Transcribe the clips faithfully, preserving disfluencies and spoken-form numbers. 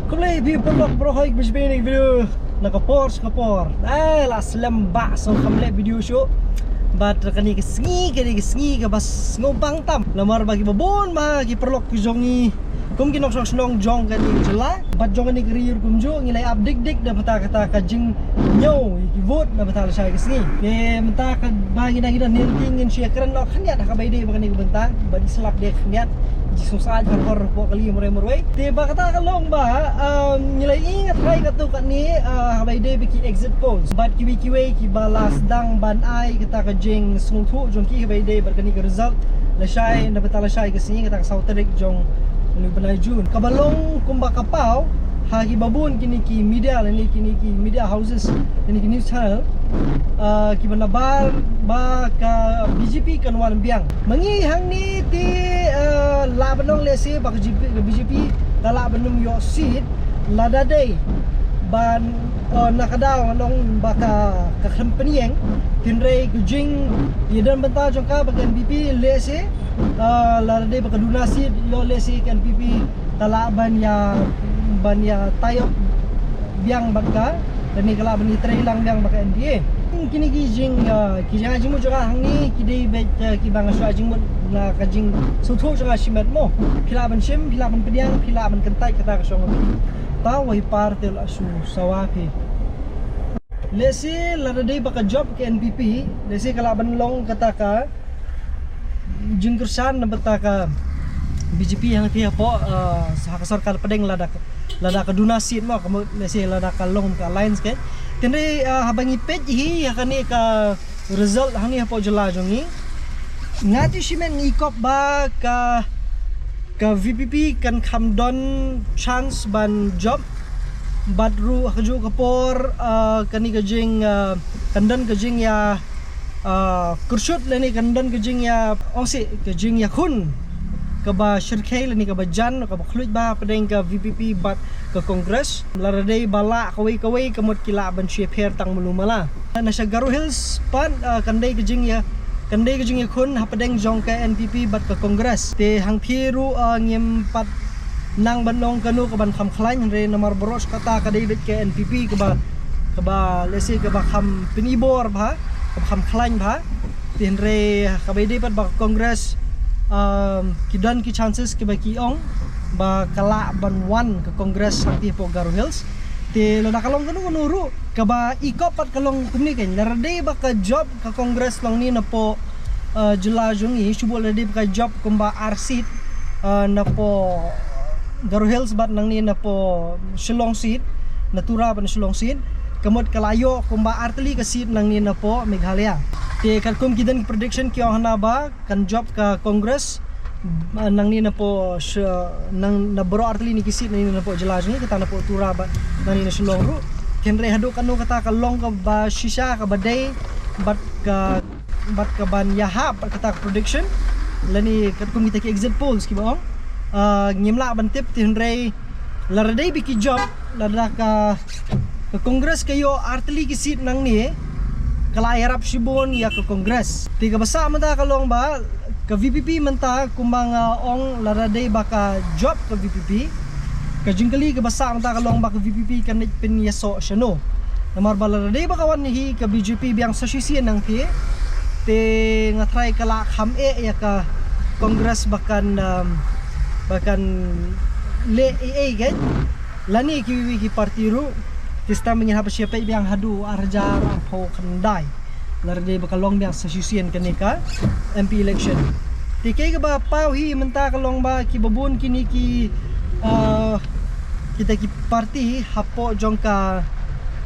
Khublei phi paralok baroh, hoi ba shim ïa kane ka video na ka por sha ka por. Ai, la slem bha shuh, kam leh video shuh. Bad kane ka sngi, kane ka sngi kaba sngewbang tam. Namar ba kiba bun ma ki paralok ki jong ngi, kum ki nongshong shnong jong kane ka jylla bad jong kane ka ri ruh kumjuh, ngi la ïa ap dik dik na bynta kata ka jingñiew ïa ki vote na bynta lashai ka sngi. Te mynta kaba ngi dang, ngi dang ïa lynti, ngin sa ïakren noh khyndiat ha kaba ïadei bad kane ka bynta, bad i sa lap de khyndiat, i jingsngewsih ha ka por hapoh kali marwei marwei. Te ba kata ka long ba, um, ngi la ïohi, nga tharai katto katne, uh, ha kaba ïadei bad ki exit polls bad kiwei kiwei kiba la sdang ban ai kata ka jingsngewthuh jong ki ha kaba ïadei bad kane ka result lashai, na bynta lashai ka sngi, kata ka saw tarik jong u bnai June. Kaba long kumba ka paw ha kiba bun kine ki media lane kine ki media houses, kine ki news channel, uh, kiba nabar ba ka B J P kan wan biang. Ma ngi hangne te, uh, lah ban ong lehse ba ka B J P, ka B J P ka lah ban ym ïoh seat, lada dei ban, uh, na ka daw ngan ong ba ka, ka khlem pynïeng, hynrei ka jingïadon bynta jong ka bad ka N P P lehse, uh, lada dei ba ka duna seat ïoh, lehse ka N P P ka lah ban ïa, ban ïa tie up biang bad ka, lane ka lah ban ïatrei lang biang bad ka N D A. Kine ki jing, uh, ki jingmut jong nga hangne ki dei beit, uh, kiba nga shu jingmut na ka jingsngewthuh jong nga shimet mo. Phi lah ban shim, phi lah ban pdiang, phi lah ban kyntait kata ka shong phi. Tang wei par te la shu sawa phi. Lehse lada dei ba ka jop ka N P P, lehse ka lah ban long kata ka jingkyrshan na bynta ka B J P hangtei hapoh, uh, ha ka sorkar pdeng lada, lada ka duna seat mo, ka mut lehse lada ka long ka alliance ka. Hynrei, uh, haba ngi peit hi ïa kane ka result hangne hapoh jylla jong ngi, nga te shimet ngi kop ba ka, ka V P P kan kham don chance ban jop. Bad ruh ha kajuh ka por, uh, kane ka jing, uh, kan don ka jingïa, uh, kyrshan lane kan don ka jingïa, ong shi, ka jingïakhun kaba shyrkhei lane kaba jan, kaba khluit bha hapdeng ka V P P bad ka Congress. Lada dei ba lah kawei kawei, ka mut ki lah ban shu pher tang malu mala. Na sha Garo Hills pat, uh, kan dei ka jingïa, kan dei ka jingïakhun hapdeng jong ka N P P bad ka Congress. Te hangtei ruh, uh, ngim pat nang ban ong kano kaban kham khlaiñ, hynrei namar baroh kata ka dei beit ka N P P kaba, kaba lehse kaba kham pynibor bha, kaba kham khlaiñ bha. Te hynrei kaba ïadei pat bad ka Congress, um, ki don ki chances kiba ki ong ba ka lah ban wan ka Congress hangtei hapoh Garo Hills. Te lada ka long kano kano ruh, kaba i kop pat ka long kumne kein, lada dei ba ka jop ka Congress nangne napoh, uh, jylla jong ngi, shu buh lada dei ba ka jop kumba ar seat, uh, napoh Garo Hills bad nangne napoh Shillong seat, na Tura bad na Shillong seat, ka mut ka la ïoh kumba ar tylli ka seat nangne napoh Meghalaya. Te katkum ki don ki prediction ki ong hana ba kan jop ka Congress, uh, nangne napoh sh-, nang na baroh ar tylli ne ki seat nangne napoh jylla jong ngi, kata napoh Tura bad nangne na Shillong ruh. Hynrei haduh kano kata ka long kaba shisha kaba dei bad ka, bad kaban ïahap bad kata ka prediction lane katkum kita ki exit polls kiba ong, uh, ngim lah ban tip. Te hynrei lada dei ba ki jop, lada ka, ka Congress ka ïoh ar tylli ki seat nangne, ka la ïarap shibun ïa ka Congress. Te kaba sah mynta ka long ba ka V P P mynta kumba nga ong, lada dei ba ka jop ka V P P, ka jingkylli kaba sah mynta ka long ba ka V P P kan leit pynïasoh shano. Namar ba lada dei ba ka wan hi ka B J P biang sa shisien nangtei, te nga tharai ka la kham eh ïa ka Congress ba kan, um, ba kan leh ei ei kein lane kiwei kiwei ki party ruh. Te sdang ba ngin hap ban sa peit biang haduh ar hajar arphew khyndai, lada dei ba ka long biang sa shisien kane ka M P election. Te kaei kaba paw hi mynta ka long ba kiba bun kine ki, uh, kita ki party hapoh jong ka,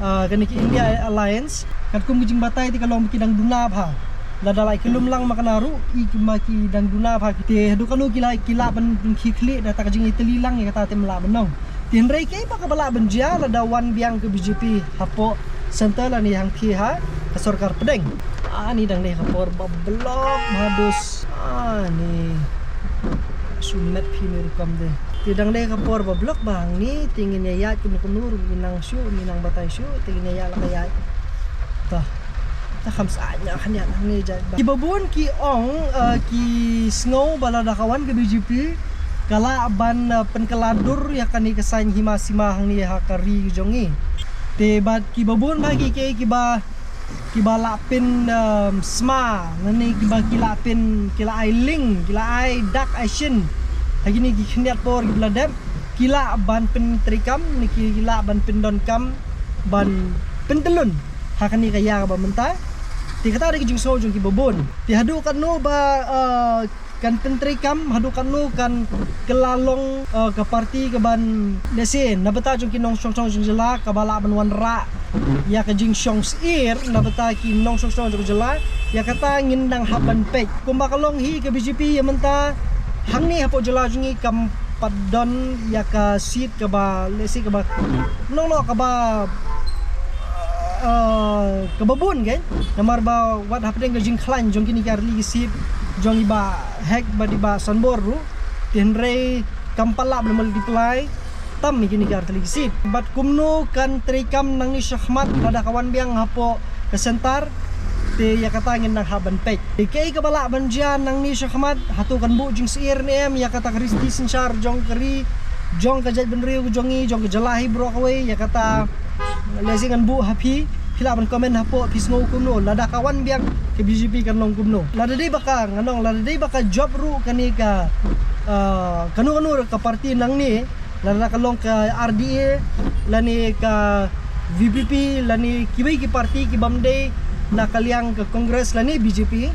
uh, kane ka India Alliance, katkum ki jingbatai te ka long ba ki dang duna bha. Lada la i khlem lang ma kane ruh, i ki ma ki dang duna bha. Te haduh kano ki la, ki lah ban khie khlieh da kata ka jingïatylli lang ïa kata te ym lah ban long. Te hynrei kaei ba kaba lah ban jia lada wan biang ka B J P hapoh centre lane hangtei ha ka sorkar pdeng. Ani dang dei ka por ba block bha dus. Ani. Shu met phi ne rukom de. Te dang dei ka por ba block bha hangne, te ngin ïa ïaid kumno kumno ruh, ngin nang shuh, ngin nang batai shuh, te ngin ïa ïaid la ka ïaid. Ta. Ta kham sah ïa kane ïa hangne jait bha. Kiba bun ki ong, uh, ki sngew ba lada ka wan ka B J P, ka lah ban, uh, pynkylla dur ïa kane ka saiñ hima sima hangne ha ka ri jong ngi. Te bad kiba bun bha ki, ki, kiba, kiba lah pyn, um, sma, lane kiba ki lah pyn, ki lah ai link, ki lah ai dak ai shin ha kine ki khyndiat por kiba la dep, ki lah ban pyntreikam ne ki lah ban pyndonkam ban pyntyllun ha kane ka ïa kaba mynta. Te kata dei ka jingsngew jong kiba bun. Te haduh katno ba, uh, kan pyntreikam, haduh katno kan kylla long, uh, ka parti kaban, lehse na bynta jong ki nongshong shnong jong jylla kaba lah ban wanrah ïa ka jingshong syiar na bynta ki nongshong shnong jong jylla, ïa kata ngin nang hap ban peit. Kumba ka long hi ka B J P ïa mynta hangne hapoh jylla jong ngi kam pat don ïa ka seat kaba, lehse kaba, nongno kaba, uh, kaba bun kein. Namar ba wat hapdeng ka jingkhlaiñ jong kine ki artylli ki seat jong i Bah Hek bad i Bah Sanbor ruh, te hynrei kam pat lah ban multiply tam ïa kine ki artylli ki seat. Bad kumno kan treikam nangne shakhmat lada ka wan biang hapoh ka centre, te ïa kata ngin nang hap ban peit. Te kaei kaba lah ban jia nangne shakhmat, hato kan buh jingsyiar ne em ïa kata ka riti synshar jong ka ri, jong ka jaitbynriew jong ngi, jong ka jylla hi baroh kawei, ïa kata lehse ngan buh ha phi, phi lah ban comment hapoh, phi sngew kumno, lada ka wan biang ka B J P kan long kumno. Lada dei ba ka, ngan ong, lada dei ba ka jop ruh kane ka, uh, kano kano ka parti nangne, lada ka long ka R D A, lane ka V P P, lane kiwei ki parti kibym dei na ka liang ka Congress lane B J P,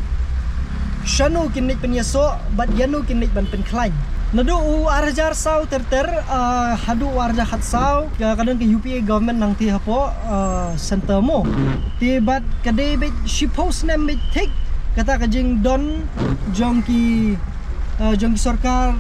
shano kin leit pynïasoh bad ïano kin leit ban pynkhlaiñ. Naduh u ar hajar saw ter ter, ah, haduh u ar hajar khatsaw, ka, ka don ka U P A government hangtei hapoh, ah, centre mo. Te bad ka dei beit shiphew snem beit thik kata ka jingdon jong ki, ah, jong ki sorkar,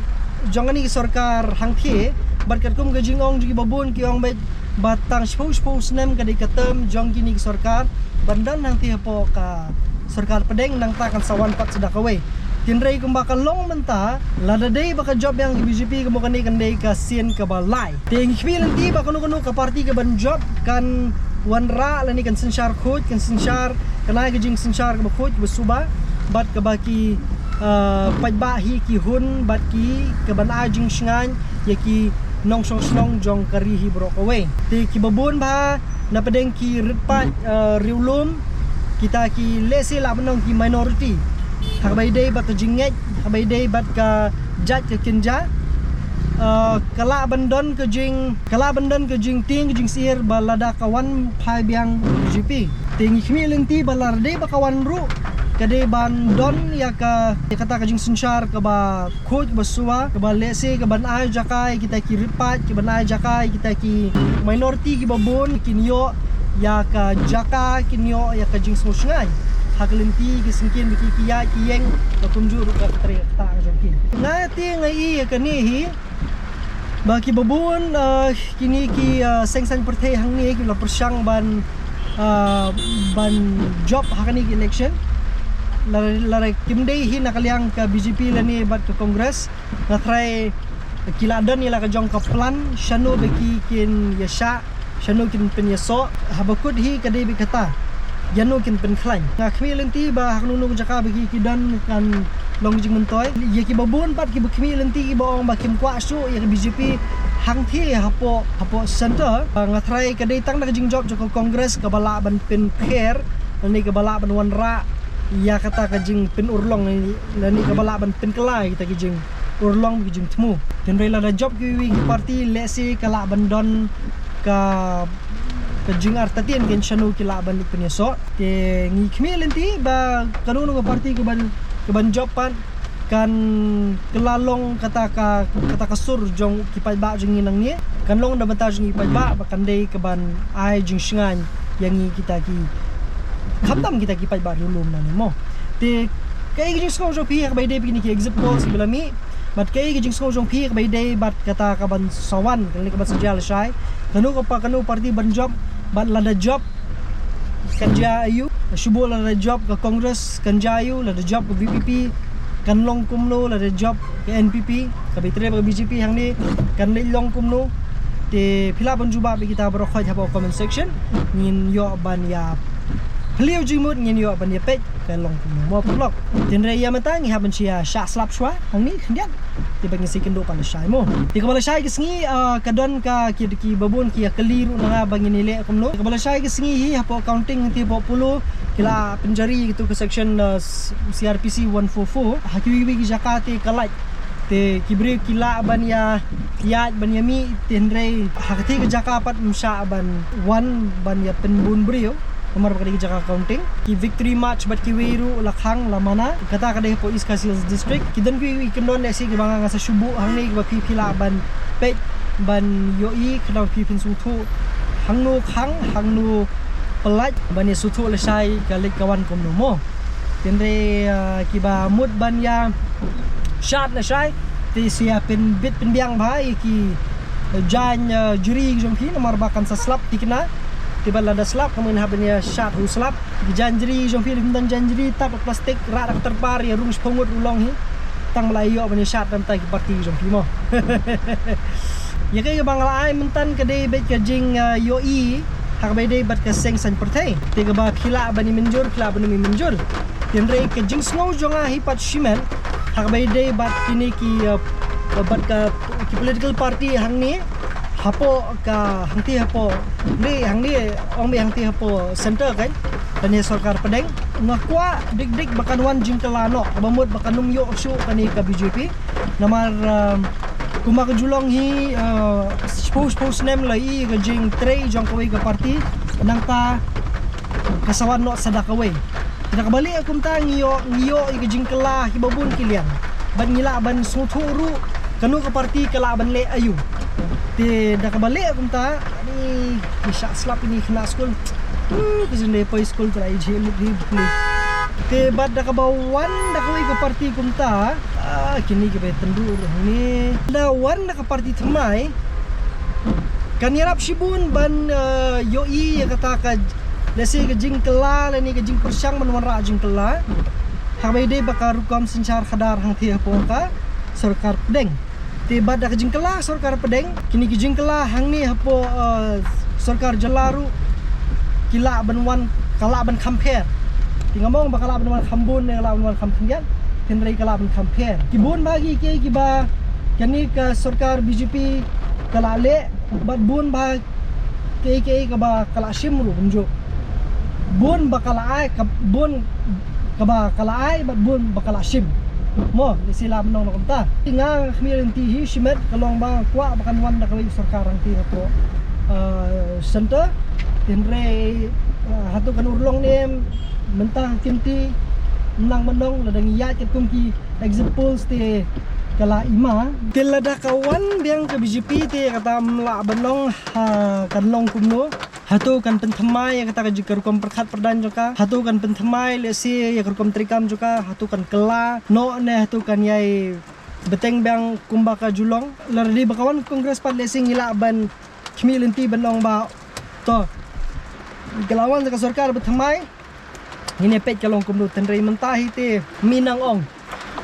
jong kane ka sorkar hangtei, bad katkum ka jingong jong kiba bun ki ong beit ba tang shiphew shiphew snem ka dei ka term jong kine ki sorkar ban don hangtei hapoh ka sorkar pdeng, nangta kan sa wan pat sa da kawei. Te hynrei kumba ka long mynta, lada dei ba ka jop biang ka B J P, ka mut kane kan dei ka sien kaba lai. Te ngi khmih lynti ba kano kano ka parti kaban jop kan wanrah lane kan synshar khuid, kan synshar, kan ai ka jingsynshar kaba khuid kaba suba bad kaba ki, ah, paidbah hi ki hun bad ki kaban ai jingshngaiñ ïa ki nongshong shnong jong ka ri hi baroh kawei. Te kiba bun bha na pdeng ki rit paid, ah, riewlum, kita ki lehse lah ban ong ki minority, ha kaba ïadei bad ka jingngeit, ha kaba ïadei bad ka jait ka kynja, ah, ka lah ban don ka jing, ka lah ban don ka jingtieng ka jingsyiar ba lada ka wan phai biang B J P. Te ngi khmih lynti ba lada dei ba ka wan ruh, ka dei ban don ïa ka, ïa kata ka jingsynshar kaba khuid kaba suba, kaba lehse kaban ai jaka ïa kita ki rit paid, kaban ai jaka ïa kita ki minority kiba bun, kin ïoh ïa ka jaka, kin ïoh ïa ka jingsngewshngaiñ ha ka lynti ki syngkien ba ki, ki ïaid ki ïeng, ka kumjuh ruh ka trei ka ktah jong ki. Nga te nga i ïa kane hi ba kiba bun, ah, kine ki, ah, seng saiñ pyrthei hangne ki la pyrshang ban, ah, ban jop ha kane ka election. Lada, lada kim dei hi na ka liang ka B J P lane bad ka Congress, nga tharai ki la don ïa la ka jong ka plan shano ba ki kin ïashah, shano kin pynïasoh, haba kut hi ka dei beit kata, ïano kin pynkhlaiñ. Nga khmih lynti ba ha kano kano ka jaka ba ki, ki don kan long jingmyntoi. Ïa kiba bun pat kiba khmih lynti kiba ong ba kim kwah shuh ïa ka B J P hangtei hapoh, hapoh centre. Nga tharai ka dei tang da ka jingjop jong ka Congress kaba lah ban pynpher lane kaba lah ban wanrah ïa kata ka jingpynurlong lane kaba lah ban pynkylla ïa kita ki jingurlong ki jingthmu. Te hynrei lada jop kiwei ki parti lehse ka lah ban don ka, ka jingartatien kein shano ki lah ban leit pynïasoh. Te ngi khmih lynti ba kano kano ka parti kaban, kaban jop pat kan kylla long kata ka, kata ka sur jong ki paidbah jong ngi nangne. Kan long da bynta jong ki paidbah ba kan dei kaban ai jingshngaiñ ïa ngi kita ki, khamtam kita ki paidbah riewlum nangne mo. Te kaei ka jingsngew jong phi ha kaba ïadei bad kine ki exit polls kiba la mih? Bad kaei ka jingsngew jong phi ha kaba ïadei bad kata kaban sa wan, kane kaban sa jia lashai? Kano ka pa-, kano parti ban jop, bad lada jop kan jia aïu? Shu buh lada jop ka Congress kan jia aïu, lada jop ka V P P kan long kumno, lada jop ka N P P kaba ïatrei bad ka B J P hangne kan leit long kumno? Te phi lah ban jubab ïa kita baroh khoit hapoh comment section. Ngin ïoh ban ïa phylliew jingmut, ngin ïoh ban ïa peit ka long kumno mo paralok. Te hynrei ïa mynta ngi hap ban sa ïa shah slap shuwa hangne khyndiat. Te ba ngin sa ïakynduh pat lashai mo. Te kaba lashai ka sngi, ah, ka don ka ki, ki babun ki ïa kylli ruh na nga ba ngin ïaleh kumno. Kaba lashai ka sngi hi hapoh accounting te hapoh Polo ki la pynjari ïa katu ka section, ah, C R P C one four four. Ha kiwei kiwei ki jaka te ka lait. Te ki briew ki lah ban ïa ïaid ban ïa mih, te hynrei ha katei ka jaka pat ym shah ban wan ban ïa pynbun briew. Namar ba ka dei ka jaka accounting. Ki Victory March bad kiwei ruh la khang la mana. Kata ka dei hapoh East Khasi Hills District. Ki don kiwei ki kyndon, lehse kiba nga nga sa shu buh hangne kiba phi phi lah ban peit ban ïohi, khnang phi phin sngewthuh hangno khang, hangno pyllait, ban ïa sngewthuh lashai ka leit ka wan kumno mo. Te hynrei, ah, kiba mut ban ïa shad lashai, te sa ïa pynbit pynbiang bha ïa ki, eh, jaiñ, eh, jri jong phi, namar ba kan sa slap thikna. Te bad lada slap, ka mut ngin hap ban ïa shad ha u slap. Ki jaiñ jri jong phi, lada phim don jaiñ jri, tap da plastik, rah da ka tyrpar, ïa rung shiphew ngut ruh long hi. Tang ba la ïoh ban ïa shad na bynta ki party jong phi mo. Ïa kaei kaba nga la ai mynta ka dei beit ka jing, ah, ïohi ha kaba ïadei bad ka seng saiñ pyrthei. Te kaba phi lah ban ïa mynjur, phi lah ban ym ïa mynjur. Te hynrei ka jingsngew jong nga hi pat shimet ha kaba ïadei bad kine ki, ah, bad ka, ki political party hangne hapoh ka, hangtei hapoh, ne hangne, ong mei hangtei hapoh centre kan, kane sorkar pdeng. Nga kwah dik dik ba kan wan jingkylla noh, ba mut ba kan ym ïoh shuh kane ka B J P. Namar, um, kumba ka ju long hi, uh, shiphew shiphew snem la ïohi ka jingtrei jong kawei ka party, nangta ka sa wan noh sa da kawei. Te da kaba leh kumta ngi ïoh, ngi ïoh ïa ka jingkylla kiba bun ki liang. Bad ngi lah ban sngewthuh ruh kano ka party ka lah ban leh aïu. Te da kaba leh kumta, ani, ngi shah slap ïa kine ki khynnah skul. Hmm, ka jingdei poi skul te la ïa jhieh lut hi bun. Te bad da kaba wan da kawei ka party kumta, ah, kine kiba ïatynduh ruh hangne. Da wan da ka party thymmai, kan ïarap shibun ban, eh, ïohi ïa kata ka, lehse ka jingkylla lane ka jingpyrshang ban wanrah jingkylla ha kaba ïadei bad ka rukom synshar khadar hangtei hapoh ka sorkar pdeng. Te bad da ka jingkylla sorkar pdeng, kine ki jingkylla hangne hapoh, eh, sorkar jylla ruh ki lah ban wan, ka lah ban kham pher. Te ngam ong ba ka lah ban wan kham bun ne ka lah ban wan kham khyndiat, hynrei ka lah ban kham pher. Ki bun bha ki, ki, kiba kane ka sorkar B J P ka la leh, bad bun bha kiei kiei kaba ka la shim ruh kumjuh. Bun ba ka la ai, ka bun kaba ka la ai bad bun ba ka la shim. Mo, lehse lah ban ong kumta. Nga, nga khmih lynti hi shimet, ka long ba kwah ba kan wan da kawei ka sorkar hangtei hapoh, ah, centre. Hynrei, ah, hato kan urlong ne em, mynta ka kynti, nang ban ong, lada ngi ïaid katkum ki exit polls te ka la i ma. Te lada ka wan biang ka B J P te kata ym lah ban ong, ha, kan long kumno. Hato kan pynthymmai ïa kata ka jing ka rukom pyrkhat pyrdaiñ jong ka? Hato kan pynthymmai lehse ïa ka rukom treikam jong ka? Hato kan kylla noh ne hato kan ïai bteng biang kumba ka ju long? Lada dei ba ka wan Congress pat lehse ngi lah ban khmih lynti ban ong ba to, ka la wan ka sorkar ba thymmai. Ngin ïa peit ka long kumno, hynrei mynta hi te mi nang ong.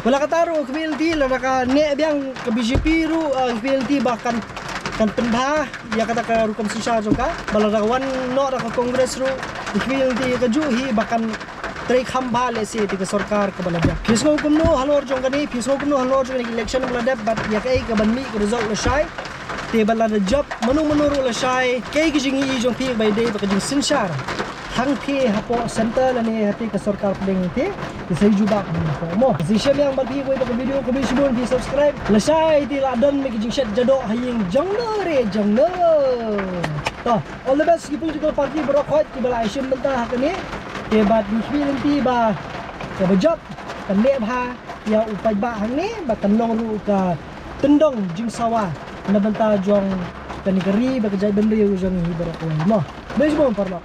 Wat la katta ruh khmih lynti, lada ka neh biang ka B J P ruh, ah, khmih lynti ba kan, kan pynbha ïa kata ka rukom synshar jong ka. Ba lada ka wan noh da ka Congress ruh, khmih lynti kajuh hi ba kan trei kham bha lehse te ka sorkar kaba la dep. Phi sngew kumno halor jong kane, phi sngew kumno halor jong kane ka election ba la dep, bad ïa kaei kaban mih ka result lashai. Te bad lada jop mano mano ruh lashai, kaei ka jingïohi jong phi ba ïadei bad ka jingsynshar hangtei hapoh centre lane hatei ka sorkar pdeng te, te sa ïa jubab hapoh mo. Sa shem ïa bad phi kawei pat ka video, khublei shibun phi subscribe. Lashai te la don mih ka jingshet jadoh ha ïing jong no re jong no. To, all the best ki political party baroh khoit kiba la shim bynta ha kane. Te bad ngi khmih lynti ba kaba jop kan leh bha ïa u paidbah hangne, ba kan long ruh ka tyndong jingsawa na bynta jong kane ka ri bad ka jaitbynriew jong ngi baroh kawei mo. Khublei shibun paralok.